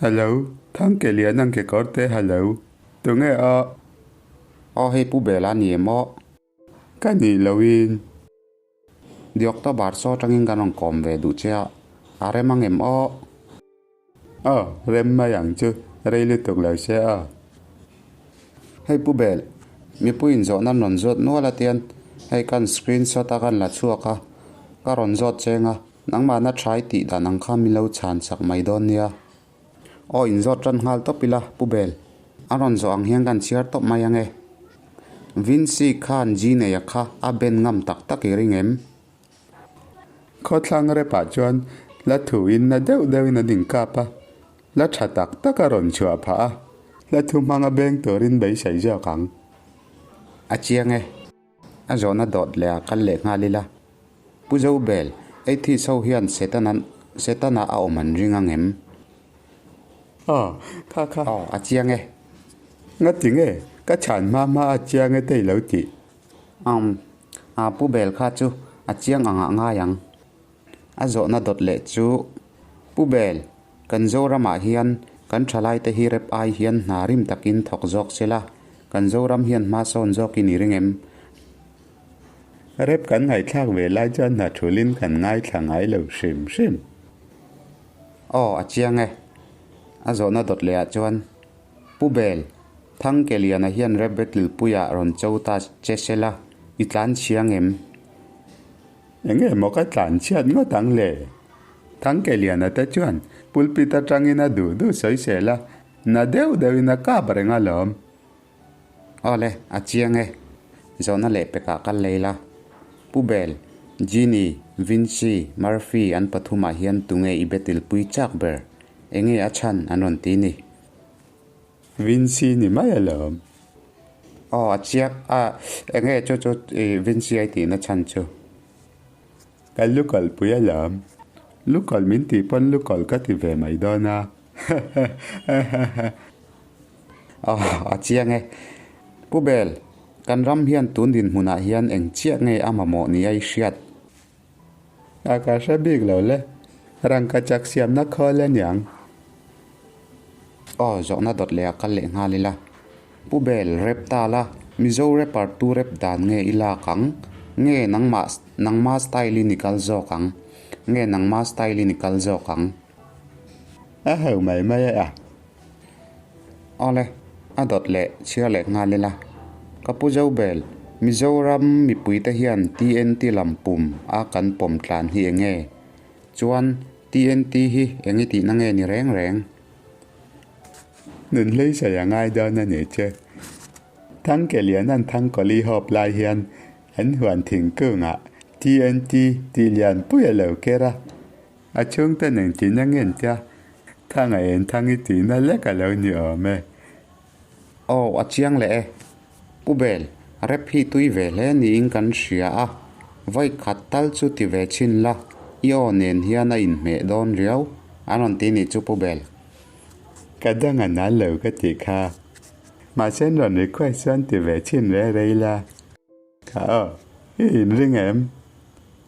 Hello, Thangkelian ang kekawrte hello. Tunge a? Aw hei Pu Bela ni em aw? Ka nih loin. The October saw atangin kan rawn kawm ve duh che a, a rem ang em aw? Aw, rem mai ang chu, rei lutuk lo se aw. Hei Pu Bel, mipuiin zawhna an rawn zawt nual a tian hei kan screenshot a kan la chhuak a, ka rawn zawt cheng a, nangmahna tha i tih dan ang kha min lo chhan chak mai dawn nia. Aw inzawt tan nghal tawp ila Pu Bel, a rawn zawh ang hian kan chhiar tawp mai ange. Vincy khan G'Nei-a kha a ben ngam tak tak i ring em? Khawthlang repah chuan la thuin na deuh deuhin an inkap a, la tha tak tak a rawn chhuah phah a, la thu hmanga beng turin beisei zawk ang. A chiang e. A zawhna dawt leh a kal leh nghal ila. Pu Zobel, atheist ho hian Setana Setana a awm an ring ang em? Aw, kha kha. Aw, a chiang e. Ngati nge? Ka chhan hma hma a chiang e te i lo tih. Umm, a pu bel kha chu a chiang angah ngai ang. A zawhna dawt leh chu, Pu Bel, kan Zoramah hian kan thalaite hi rep ai hian hna rim takin thawk zawk se la, kan Zoram hian hma sawn zawkin i ring em? Rep kan ngaihthlak ve lai chuan hna thulin kan ngaithla ngai lo hrim hrim. Aw, a chiang e. A zawhna dawt lehah chuan, Pu Bel, Thangkeliana hian Rep Battle puiah rawn cho ta che se la, i tlan chhiang em? Enge maw ka tlan chhiat ngawt ang le? Thangkeliana te chuan pulpit atangin a duh duh sawi sel a, na deuh deuhin a kap reng alawm. Aw le, a chiang e. Zawhna leh pekah kal lei la. Pu Bel, Genie, Vincy, Murphy an pathumah hian tunge i betilpui chak ber? Enge a chhan an rawn ti ni? Vincy ni mai alawm. Aw a chiak a, enge chu chu i Vincy ai tihna chhan chu? Ka lukawlh pui alawm. Lukawlh min tih pawn lukawlh ka ti ve mai dawn a. Aw a chiang e. Pu Bel, kan ram hian tun dinhmunah hian eng chiah nge a mamawh ni a i hriat? A ka hre bik lo le, rangka chak siamna khawl a niang. Aw, zawhna dawt leh a kal leh nghal ila. Pu Bel, rep ta la, Mizo rapper tu rep dan nge i lak ang? Nge nangmah nangma style in i kal zawk ang? Nge nangma style in i kal zawk ang? A ho mai mai e a. Awle, a dawt leh chhiar leh nghal ila. Ka pu Zobel, Mizoram mipuite hian TNT lam pum a kan pawm tlan hi eng nge? Chuan TNT hi eng i tihna nge ni reng reng? Nun hlei sawi a ngai dawn a ni che. Thangkelian an Thangkawli hawp lai hian an huan thingkungah TNT tih lianpui a lo ker a. A chhungte nen tihna ngen tia thang a en thang i tihna lek a lo ni awm e. Aw, a chiang leh e. Pu Bel, rep hi tui ve hle niin kan hria a, vawi khat tal chu ti ve chhin la, i aw nen hian a inhmeh dawn riau, an rawn ti nih chu Pu Bel. Ka dang a nal lo ka tih kha. Mahse an rawn request chuan ti ve chhin reh rei la. Kha aw, i inring em?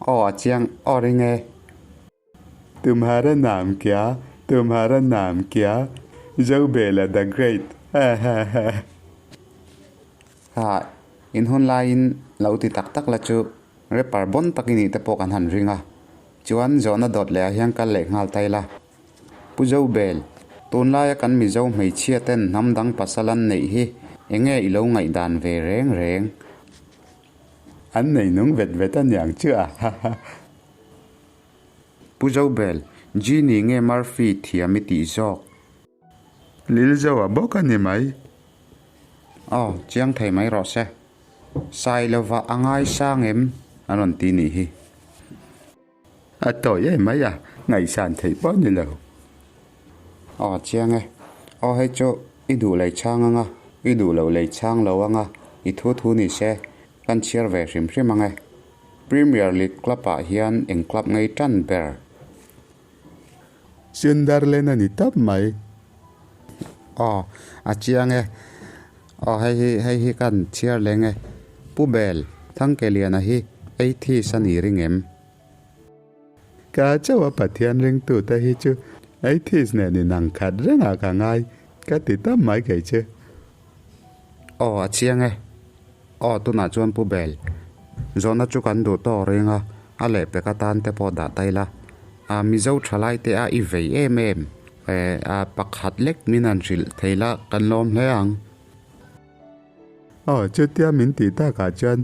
Aw a chiang, aw ring e. Tumhara naam kya, tumhara naam kya, Zobela the great, ha ha ha. Kha, in hun laiin lo ti tak tak la chu rapper bon tak i nih te pawh kan han ring a. Chuan zawhna dawt leh ah hian kal leh nghal ta ila. Pu Zobel, tunlaia kan Mizo hmeichhia ten hnam dang pasal an neih hi enge i lo ngaihdan ve reng reng? An nei nung vet vet a niang chu a ha ha. Pu Zobel, Genie nge Murphy thiam i tih zawk? Lilzo a bawk a ni mai. Aw, chiang thei mai rawh se. Sailova a ngaisang em? An rawn ti nih hi. A tawi em mai a, ngaihsan theih pawh ni lo. Aw chiang e. Aw hei chu i duh lei chhang anga, i duh loh lei chhang lo anga, i thu thu ni se, kan chhiar ve hrim hrim ang e. Premier League club ah hian eng club ngei tan ber? Sunderland a ni tawp mai. Aw, a chiang e. Aw hei hi hei hi kan chhiar leng e. Pu Bel, Thangkeliana hi atheist a ni ring em? Ka chauh a Pathian ringtute hi chu Atheist nen inang khat rengah ka ngai ka ti tam mai kei che. Aw a chiang e. Aw tunah chuan Pu Bel, zawhna chu kan duh tawk reng a, a lehpek atan te pawh dah ta ila. A Mizo thalai te a i vei em em e, a pakhat lek min han hrilh thei la kan lawm hle ang. Aw chutia min tih takah chuan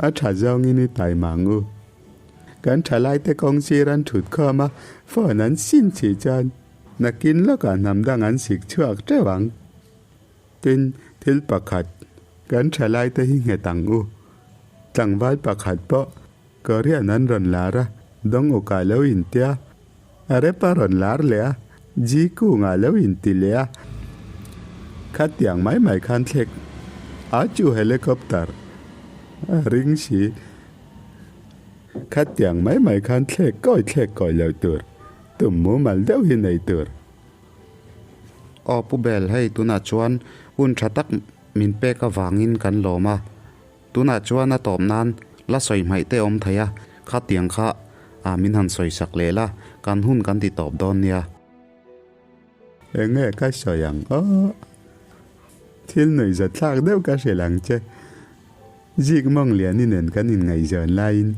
a tha zawngin i taima ang u. Kan thalai te kawng sir an thut khawm a, phone an sin chih chuan nakin lawkah hnam dang an sik chhuak teuh ang. Tin, thil pakhat, kan thalai te hi nghet ang u. Tlangval pakhat pawh Korean an rawn lar a, dawng ukah lo intia, a rep a rawn lar leh a, Ji kungah lo inti leh a. Khatiang mai mai khan thlek a chu helicopter a ring si. Khatiang mai mai khan thlek kawi thlek kawi lo tur, tum mumal deuh hi nei tur. Aw Pu Bel, hei tunah chuan hun tha tak min pek avangin kan lawm a. Tunah chuan a tawp nan la sawi hmaih te awm thei a, khatiang kha ah min han sawi sak leh la, kan hun kan ti tawp dawn nia. Enge ka sawi ang aw. Thil nuihzat thlak deuh ka hrilh ang che. Zik mawng liani nen kan inngaihzawn laiin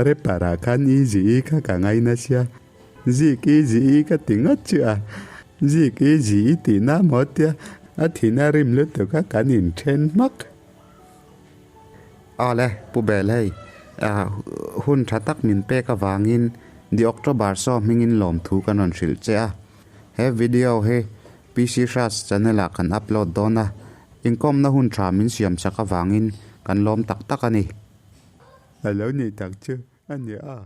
rapper ah khan Eazy-E kha ka ngai nasa. Zik i zi i ka ti ngawt chu a, zik i zi i tihna maw tia a thin a rim lutuk a kan inthen hmak. Awle, Pu Bel hei, hun tha tak min pek avangin The October Show hmingin lawmthu kan rawn hrilh che a. He video hi PC Hras channel ah kan upload dawn a, inkawmna hun tha min siam sak avangin kan lawm tak tak a ni. A lo nih tak chu a ni a.